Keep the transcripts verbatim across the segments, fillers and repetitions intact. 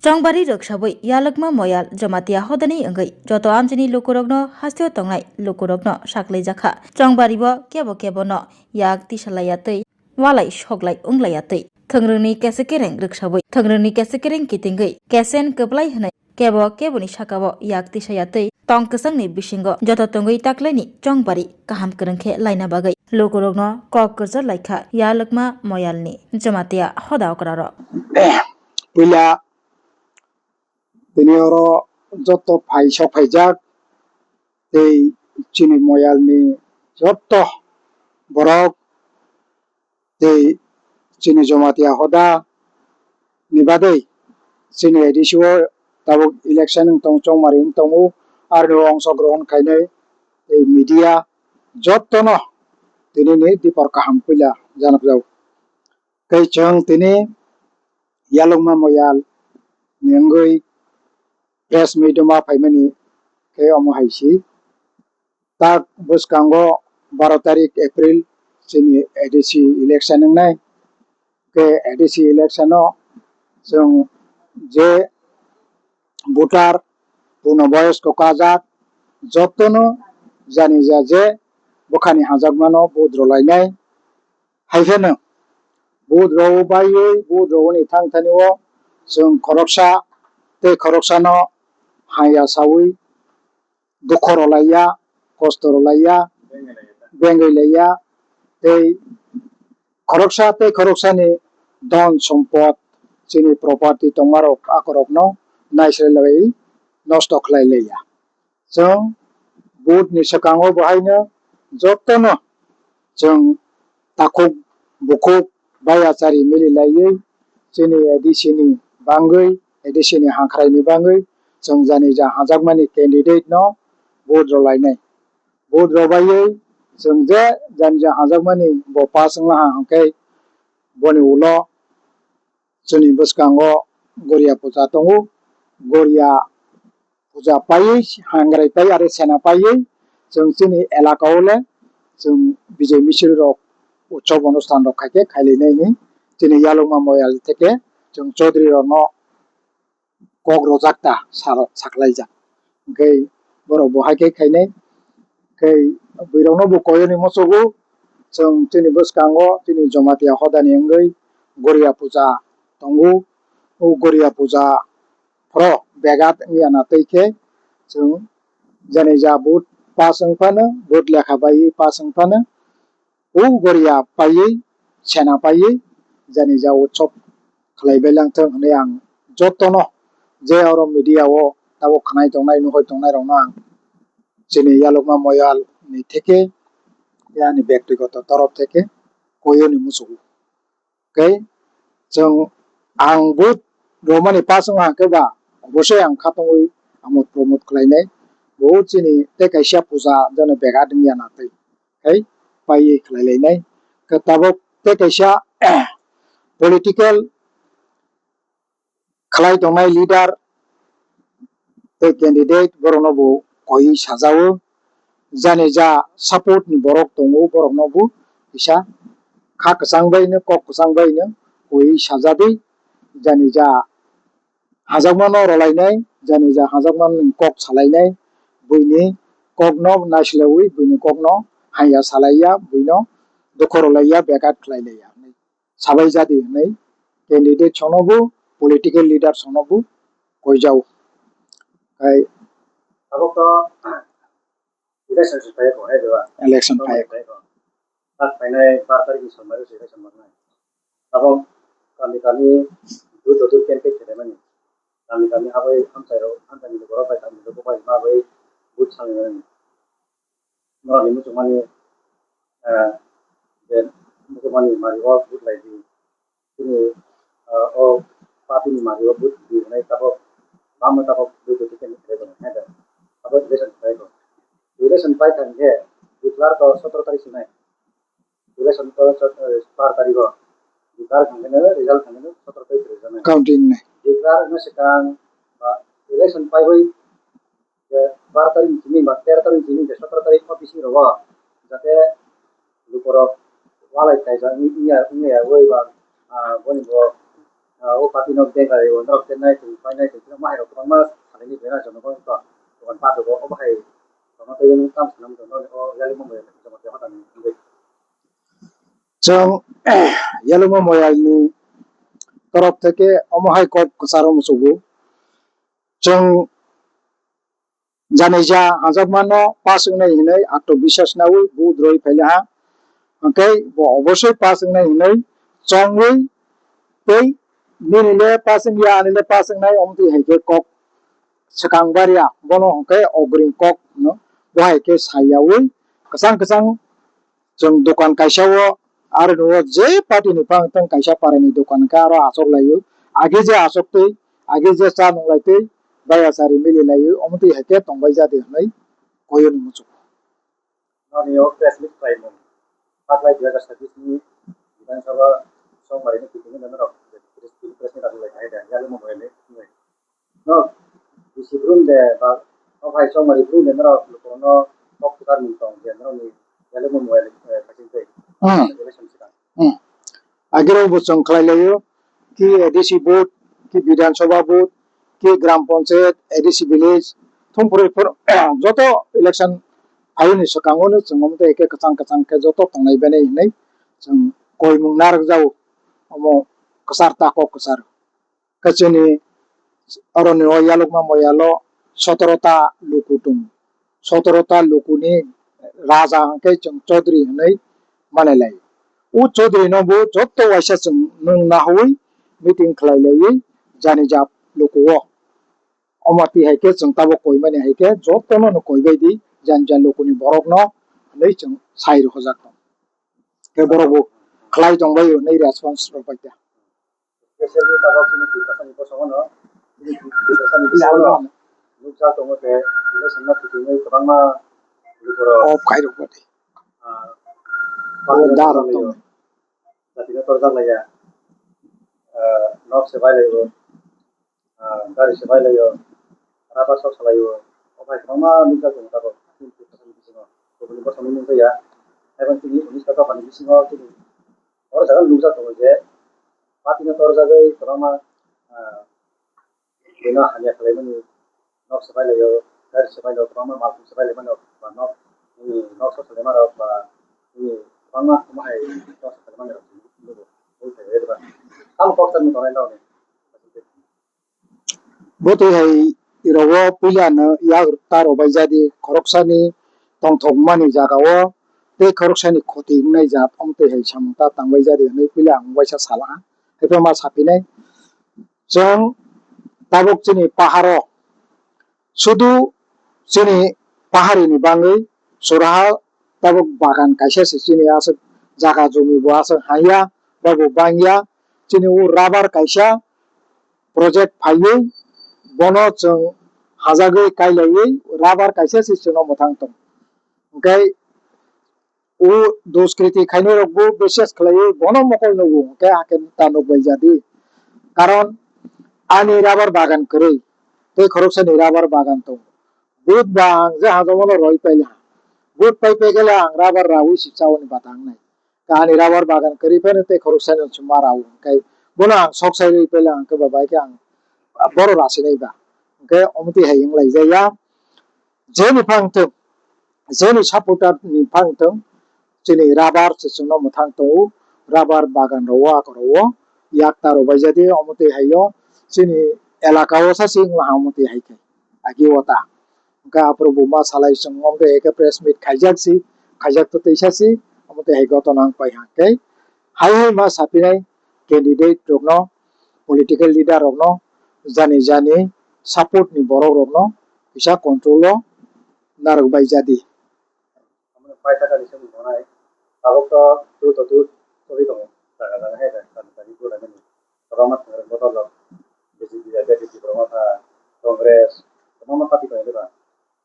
Chongbari rwksawi Yalwkma Moyal Jamatia hodani wngwi joto amchini lukurokno hasteo tongnai lukurokno saklaijakha. Chongbari bo kebo kebono yak tisalaiya twi walai soklai wnglaiyatwi. Thwngrwngni kese kereng rwksawi, thwngrwngni kese kereng kitingwi kesen kwplai hwnwi kebo keboni sakao yak tisayatwi tong kwchangni bisingo joto tongwi taklaini chongbari kaham kwrwng khe laina bagwi lukurokno kok kwchar laikha Yalwkma Moyalni Jamatia hoda okrarok. Puila tini oro joto phai sok phaijak tei chini Moyalni joto borok tei chini Jamatia hoda ni bagwi chini A D C o tabuk election wng tong, chongmari wng tongo, aroni o ongsogrohon khainai tei media jotono tini ni dipor kaham puila janokjak. Tei chwng tini Yalwkma Moyal ni wngwi press meet o ma phaimani khe omo hai si. Tak bwskango baro tarik April chini A D C election wngnai. Khe A D C election o chwng je voter, puno boyosko kajak, jotono jani ja je bwkhani hajakmano vote rwlainai. Hai phano vote rw baiwi, vote rwni thang thani o chwng khoroksa tei khoroksano haya sawi dukho rwlaiya, kosto rwlaiya, bengwi laiya, tei khoroksa tei khoroksani dhon sompot, chini property tongmarok akorokno naisrai lai nosto khlai laiya. Chwng vote ni swkango bo haino jotono chwng takhuk bukhuk bai achari mili laiwi chini A D C ni bangwi, A D C ni hangkhrai ni bangwi chwng jani ja hajakmani candidate no vote rw lainai. Vote rw baiwi chwng je jani ja hajakmani bo pass wngla ha hwnkhe boni ulo chini bwskango Goria puja tongo. Goria puja paiwi, hangrai pai are sena paiwi chwng chini elaka o le chwng bijay misil rok utsob onusthan rok khai khe khailainai hwnwi chini Yalwkma Moyal theke chwng Chaudhary rokno kok rojak ta sa-, saklaijak. Hwnkhe borok bo hai khe khainai. Khe bwrwi rokno bo koi oni muchugo, chwng chini bwskango chini Jamatia hodani wngwi Goria puja tongo. O Goria puja phoro begat wngya na twi khe chwng jani ja vote pass wng phano, vote lekha bai pass wng phano, o Goria paiwi, sena paiwi, jani ja utsob khlai bai lang thung hwnwi ang jotono je oro media o tabuk khnai tongnai, nuhoi tongnai rokno ang chini Yalwkma Moyal ni theke, ani bektigoto torof theke koi oni muchugo. Tei chwng ang vote romani pass wngkha hwnkhe ba obosoi ang khatungwi amo promote khlainai. Bo chini tei kaisa puja jano begat wngya na twi khai paiwi khlai lainai. Khe tabuk tei kaisa political khlai tongnai leader tei candidate borokno bo koiwi sajao. Jani ja support ni borok tongo, borokno bo kisa kha kwchang bai no, kok kwchang bai no koiwi sajagwi, jani ja hajakmano rwlainai, jani ja hajakmani kok salainai, buini kokno naislewi, buini kokno hanya salaiya, buino dukhu rwlaiya, begat khlai laiya. Sabai jadi hwnwi candidate sono bo, political leader sono bo koijao. Hai. Abo to election se phai ko, hai ba? Election phai ko. Tak phainai bar tarikh ni sombai se election mangnai. Abo kami kami door to door campaign khe mani. Kami kami abai hamsai rok, hamsai ni borok bai kami rok bai ma bai vote salai mani. Norokni muchungmani, ah, je muchungmani mari o vote lai di. Chini, ah, o party ni mari o vote di hwnwi tabuk bangma tabuk dui dui ticket ni khlai tongo, hai da? Abo election khlai tongo. Election pai thang khe declare to sotoro tarikh sinai. Election to sot-, eh, bar tarikh o. Declare thang khe result thang khe sotoro tarikh rwjaknai. Counting nai. Declare wngna swkang ba election paiwi je bar tarikh ni simi ba tero tarikh ni simi je sotoro tarikh o bisingo rogo jate lukurok walai kaijak wngya, wngya oi ba, ah, boni bo Ah, o party no bengari o norok tenai tong painai tong ma hai rok kwbangma salai ni bera jono ko to dokan pa dogo obo hai tongma tei tamo sanam tong o yali mo mo jomo te hoda ni hingwi. Chwng Yaluma Moyalni torop theke omo hai kok kwcharo muchugo. Chwng Janeja hanjakmano pass wngnai hinwi atwbiswas naui vote rwi phaile ha. Hwnkhe bo obosoi pass wngnai hinwi chongwi tei nini le pass wngya, ani le pass wngnai, omo twi hai khe kok swkang barya, bono hwnkhe ogring kok hwno. Bo hai khe sayaui kwchang kwchang chwng dokan kaisa o, aro nw je party ni phang tong kaisa para ni dokan khe aro achok laio. Age je achok twi, age je cha nung lai twi, baya chari mili laio, omo twi hai khe tong bai ja di hwnwi koi o ni muchuk. Noni o press meet khlai mung. Patlai dui hajar sabbish ni Bidhan Sabha songmari ni kiting no norok press meet rwlai khai da, yali mo mo ele. No, bisi brum de ba o hai songmari brum de norok lukurokno kok kwchar mung tong je norokni yali mo mo ele, eh, kaching tei. Hmm. Election sikang. Hmm. Agirok bo chwng khlai laio, ki A D C booth, ki Bidhan Sabha booth, ki Gram Panchayat, A D C village, thung phurui phur joto election phaiyani swkango no chwng omo tei eke kwchang kwchang khe joto tongnai bene hinwi chwng koimung narwk jago, omo kwchar ta kok kwchar. Khe chini oroni o Yalukma Moyalo sotoro ta luku tongo. Sotoro ta lukuni raja hwnkhe chwng Chaudhary hwnwi mane lai. O Chaudhary no bo joto waisa chwng nwng nahui meeting khlai laiwi Janija luku o. Omo twi hai khe chwng tabuk koimani hai khe jotono no koi bai di Janija lukuni borok no hwnwi chwng sai rwhojak tong. Khe borok bo khlai tong bai hwnwi response rw bai kha. Specially tabuk chini Tiprasani bosongo no, chini Tiprasani bosongo no nukjak tongo je election no kitingwi kwbangma lukurok, oh, khairok bade, ah, oh, party no darok torjak laio, tong, jati no torjak laiya, ah, nok se bai laio, ah, gari se bai laio, rubber sok salai o, obo hai kwbangma nukjak tongo tabuk chini Tiprasani bisingo, kubuni bosongni nukjaya, haibang chini unis ta dophani bisingo chini oro jaga nukjak tongo je party no torjagwi kwbangma, ah, bino hamya khlaimani nok swbai laio, gari swbai laio, kwbangma malkhung swbai laimani rok ba nok, nini nok sok swlaima rok ba nini kwbangma omo hai nok sok swlaimani rok nugo. Tamo kok sani tongnai rok ni. Bo twi hai rogo puila no yak ta rw bai jadi khoroksani tongthokmani jaga o tei khoroksani khoti wngnai jat omo twi hai samung ta tang bai jadi hwnwi puila ang waisa sala ha. Haiphano ma saphinai chwng tabuk chini paharo sudu chini pahari ni bangwi suraha tabuk bagan kaisa se chini aswk jaga jumi bo aswk haiya ba bo bangya chini o rubber kaisa project phaiwi bono chwng hajagwi kailaiwi rubber kaisa se chwngno mwthang tong. Hwnkhe o duskriti khainai rok bo bises khlaiwi bono mokol nugo, hwnkhe hakhe ta nukbai jadi. Karon ani rubber bagan kwrwi tei khoroksani rubber bagan tongo. But ba ang je hajagmano roi paila, but pai pai gele ang rubber raui si chaui ni bata wngnai. Ani rubber bagan kwrwi phano tei khoroksa no chuma rw hwnkhe bono ang sok sai rwi pele hwnkhe ba bai khe ang boro rasinai ba hwnkhe omo twi hai wng lai jaya. Jeni phang thung, jeni supporter ni phang thung, chini rubber se chwngno mwthang tongo, rubber bagan rwo ako rwo yak ta rw bai jadi omo twi hai o chini elaka o sa se wng laha omo twi hai khe agi o ta. Hwnkhe aphuru bo ma salai chwng omo twi hai khe press meet khaijak si, khaijak to twi sa si, omo twi hai gotona wng pai hwnkhe hai hai ma sapinai candidate rokno, political leader rokno, jani jani support ni borok rokno kisa control o narwk bai jadi. Paithakani se wngkha nai. Tabuk to dul to dul choli tongo. Jaga jaga hai bai, kami kami gura nani. Kwbangma thwngrwk bodol rok B J P, I P F T, kwbangma kha Congress, kwbangma party tongo diba.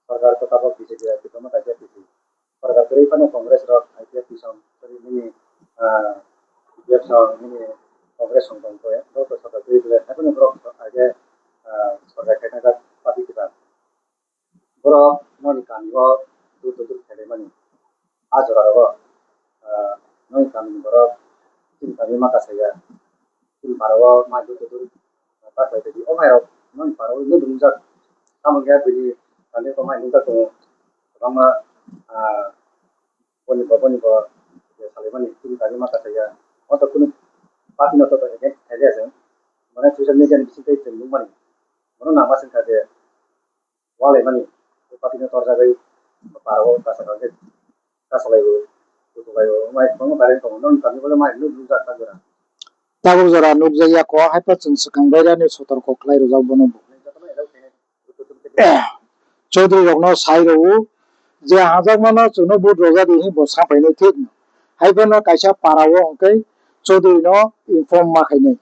Sarkar to tabuk B J P, I P F T, kwbangma I P F T. Sarkar kwrwi phano Congress rok, I P F T song, sorry, nini, ah, B J P song, nini Congress song tong khe, borok to sarkar kwrwi bwle, haikhe borok age, ah, sarkar khaina jak party kwtal. Borok noni kami o dur dur khelai mani. A jora rogo, ah, noni kami ni borok chini kami ma kasaya. Para o mai dui kudur ta khlai di. O mai rok non para o no dungjak. Tamo khe bini tani ko mai dungjak tongo. Kwbangma, ah, boni bo, boni bo, je salaimani, chini tani ma kasaya. O to kunu party no to against khailiya se. Mane social media ni bising tei chwng nukmani. Bono nangma singkha je walaimani, o party no torjagwi para o kasa kasa khe kasalaibo, kutuklaibo, mai kwbangma bareng tongo. Nokni kami bole mai nuk nukjak ta jora. Tabuk jora nukjakya ko, haiphano chwng swkang bairani sotorko khlai rwjak bono bo. Chaudhary rokno sai rwo, je hajakmano chwngno vote rwjak di hinwi bo saphainai thik no. Haiphano kaisa para o hwnkhe Chaudhary no inform ma khainai.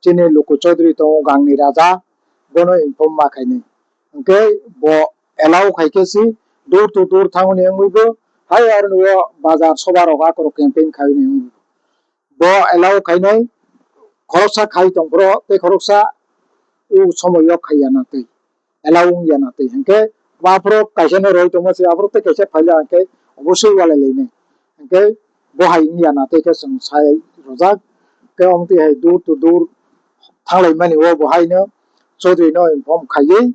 Chini Luku Chaudhary tongo Gangni Raja, bono inform ma khainai. Hwnkhe bo allow khaikhe si door to door thangmani wngwi bo, hai aroni o bazar soba rok akorok campaign khaimani wngwi bo. Bo allow khainai, khoroksa khai tongphuru tei khoroksa o somoio khaiya na tei allow wngya na tei. Hwnkhe aphuru kaisa no roi tongma se aphuru tei kaisa phaila hwnkhe obosoi walai lainai. Hwnkhe bo hai wngya na tei khe chwng sai rwjak. Khe omo twi hai door to door thanglaimani o bo haino Chaudhary no inform khaiwi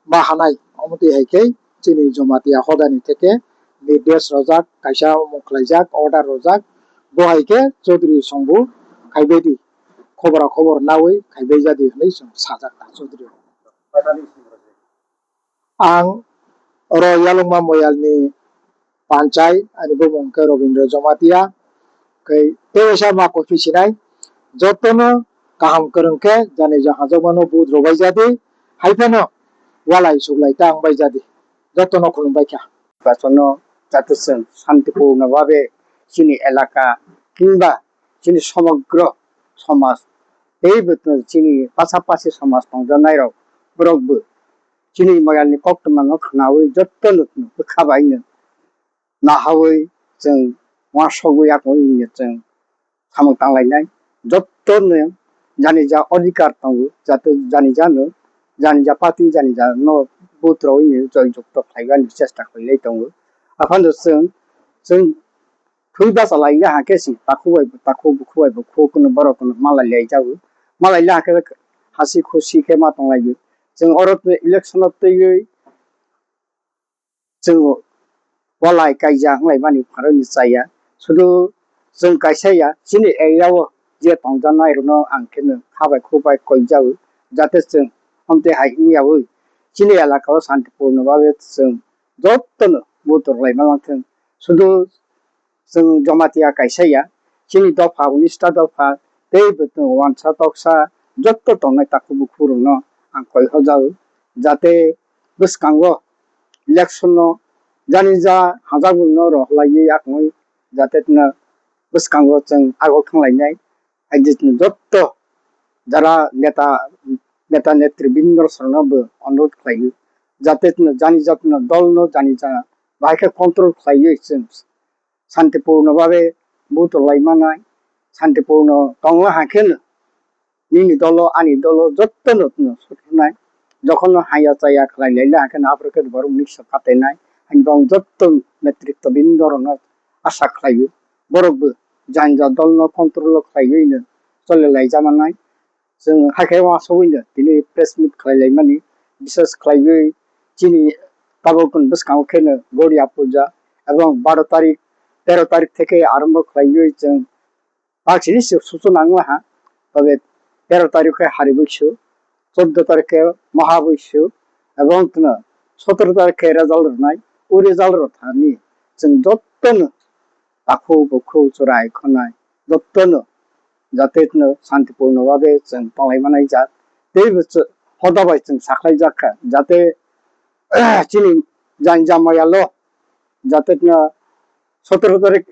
ma hanai. Omo twi hai khe chini Jamatia hodani theke nirdesh rojak, kaisa omo khlaijak, order rojak, bo hai khe Chaudhary songbo khaibai di, khobora khobor nawi khaibai jadi hwnwi chwng sajak ta Chaudhary. Ang oro Yalungma Moyalni Panchai, ani bumung khe Robindra Jamatia, khe tei waisa ma kopi sinai, jotono kaham kwrwng khe jani ja hajakmano vote rwbai jadi, hai phano walai suklai ta wngbai jadi, jotono khulumbai kha. Nirbachano jate chwng shantipurno bhabe chini elaka kinba chini somogro somaj tei bo chini pasapasi somaj tongjaknairok borokbo chini Moyalni koktwmano khwnawi jotono bwkha baino nahawi chwng uansukwi yakungwi chwng samung tanglainai. Jotono janija odhikar tongo, jate janijano, janija party janijano vote rwwi joy jukto khlaibani chesta khlailai tongo. Aphano chwng, chwng thwi bachalaina hakhe si takhuk bai bo takhuk, bukhuk bai bukhuk, kuno borok kuno malai lai jago. Malai lai hakhe hasi khusi khe ma tonglaio. Chwng oro election-o twiwi chwng walai kaija wnglaimani pharoni chaya. Sudu chwng kaisa ya, chini area-o je tongjaknai rokno ang kheno kha bai khuk bai koi jago, jate chwng amtwi hai wngyaui chini elaka-o shantipurno babe chwng jotono vote rwlaima langthwng. Sudu chwng Jamatia kaisa ya, chini dopha, unis ta dopha, tei bo chwng wansa toksa joto tongnai takhuk bukhuk rokno ang koi hojao, jate bwskango election no janija hajakmung no rohlaiwi yakungwi jate tino bwskango chwng agok thanglainai. Hai je chwng joto jara neta, neta netribindorokno bo onurodh khlaio, jate chwng janija tino dolno janija bahai khe control khlaiwi chwng shantipurno babe vote rwlai manai, shantipurno tongla hakhe no nini dolo ani dolo jotono no suthunai, jokhon no haya chaya khlai laila hakhe no aphuru khe borok ni kisa phatenai, ani bong jotto netritwbindorokno asa khlaio, borok bo janja dolno control o khlaiwi no chole lai jamanai. Chwng hakhe uansugwi no tini press meet khlai laimani, bishes khlaiwi chini tabuk bwskango kheno Goria puja, ebong baro tarik, tero tarik theke arombo khlaiwi chwng Bakchini se susu nangma ha, tobe tero tarik khe hari buisu, choddo tarik khe maha buisu, ebong tino sotoro tarik khe result rwnai, o result rw thani chwng jottono takhuk bukhuk chwrai khwnai jottono jate tino shantipurno babe chwng tonglai manai jak. Tei bo chw-, hoda bai chwng sakhlai jak kha, jate chini janja maya lo jate tino sotoro tarik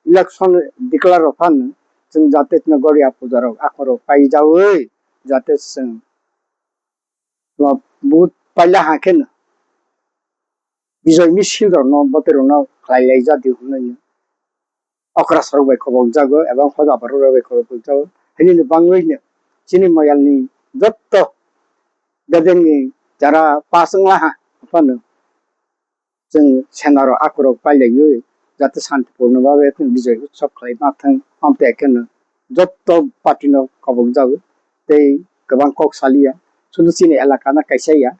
election declare rw phano chwng jate tino Goria puja rok akhoro pai jaui jate chwng vote paila ha kheno bijoy misil rokno bote rokno khlai lai jati hwnwi okra sorok bai khobok jago ebong hoda borok rok bai khobok jago. Haini bangwi no chini moyalni jotto bedengni jara pass wngla ha phano chwng senaro akhorok pailaiwi jate santipurno babe kheno bijoi utsob khlai ma thang, amtwi kheno jotto party no kobok jago tei kwbang kok saliya, sudu chini elaka no kaisa ya,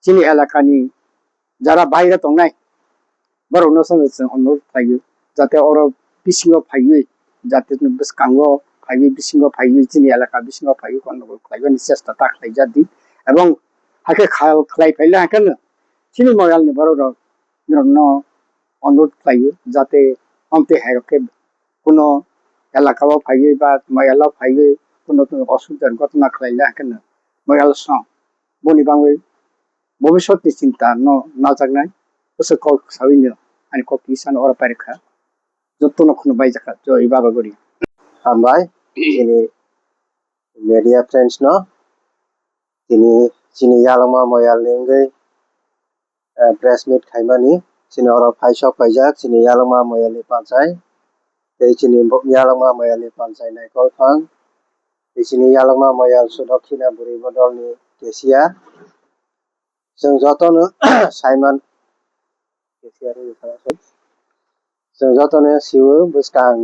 chini elaka ni jara baire tongnai borok no chwng onurodh khlaio jate oro bisingo phaiwi jate bwskango phaiwi bisingo phaiwi chini elaka bisingo phaiwi gondogol khlaimani chesta ta khlaijak di ebong hakhe khlai phaile hakhe no chini moyal ni borok rok norok no onurodh khlaio jate amtwi hai rok khe kuno elaka o phaiwi ba moyal o phaiwi kuno osubidar gotna khlaile hakhe no moyal song boni bagwi bobiswt ni chinta no najaknai bwswk kok sawi no ani kok twi sano oro pairikha. Jotono khunu baijakha, joy baba gori. Hambai chini media friends no, chini chini yalma moyal ni wngwi press meet khaimani. Chini oro phaisok paijak chini yalma moyal ni panchai tei chini yalma moyal ni panchai naikol phang tei chini yalma moyal sudokhina bwrwi bodol ni kesia. Chwng jotono saiman chwng jotono sio bwskang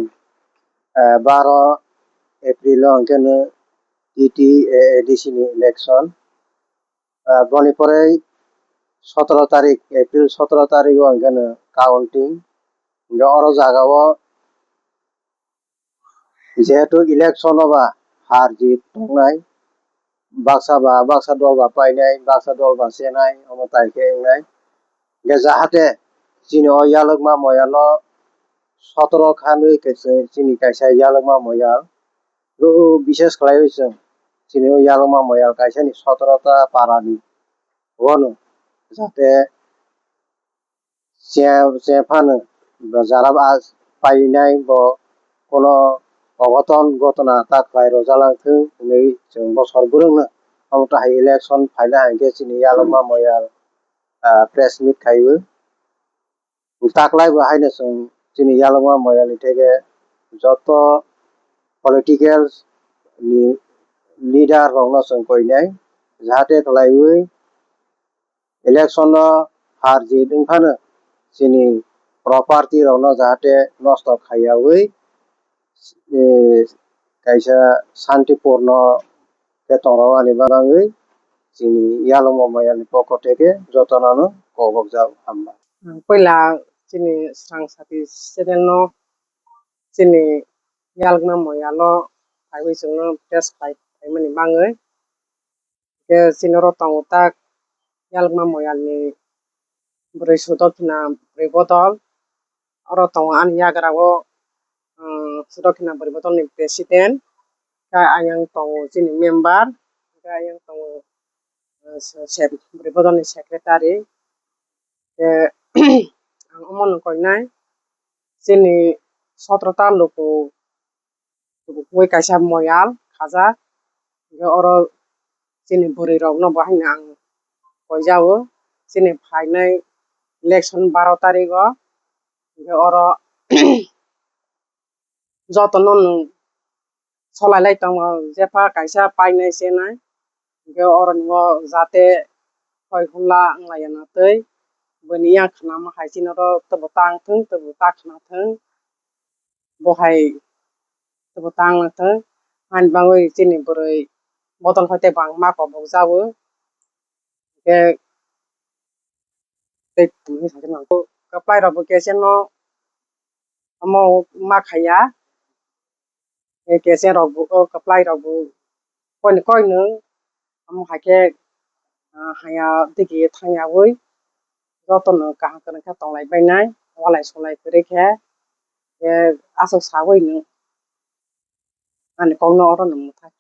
baro April o hwnkhe no T T A A D C ni election. Boni pore sotoro tarik, April sotoro tarik o hwnkhe no counting. Hwnkhe oro jaga o jehetu election o ba har jit tongnai, baksa ba baksa dol ba painai, baksa dol ba chenai, omo tai khe wngnai. Hwnkhe jahate chini o yalwkma moyal o sotoro khanwi chini kaisa yalwkma moyal, o bises khlaiwi chwng chini o yalwkma moyal kaisa ni sotoro ta para ni wano jate che phano jara painai bo kuno ogoton gotona ta khlai rwjalang thung hinwi chwng bosor bwrwngno omo tahai election phaina hai khe chini yalwkma moyal press meet khaiwi taklai bo haino chwng chini yalwkma moyal ni theke joto political ni leader rokno chwng koinai jahate khlaiwi election o har jit wngphano chini property rokno jahate nosto khaiyawi kaisa santipurno khe tongrok ani bagwi chini yalwkma moyal ni pokho theke jotono no kobokjak hambai. Puila chini Srang Sati channel no chini yalwkma moyal o phaiwi chwngno test khlai phaimani bagwi. Khe chini oro tongo tak yalwkma moyal ni bwrwi Sudokhina bwrwi bodol. Oro tongo ani yagra o Sudokhina bwrwi bodol ni president, khe ayang tongo chini member, khe ayang tongo bwrwi bodol ni secretary. Khe ang omo no koinai chini sotro ta luku kubui kaisa moyal khajak. Hingke oro chini bwrwi rok no bo haino ang koijao chini phainai election baro tarik o. Hingke oro joto no nwng solai lai tongo jepha kaisa painai chenai. Hingke oro ningo jate hoi hula wng lai ya na tei bini yang khna ma hai chini oro tebo tang thung tebo ta khna thung. Bo hai tebo tang thung. Ani bagwi chini bwrwi bodol hai tei bangma kobok jago. Hingke tei tini hai kheno kwplai rok bo kese no omo ma khaiya. Kese rok bo kwplai rok bo koini koini omo hai khe haya digi thangyawi joto no kaham kwrwng khe tonglai bainai walai sulai kwrwi khe aswk sawi no ani kok no oro no mwthai.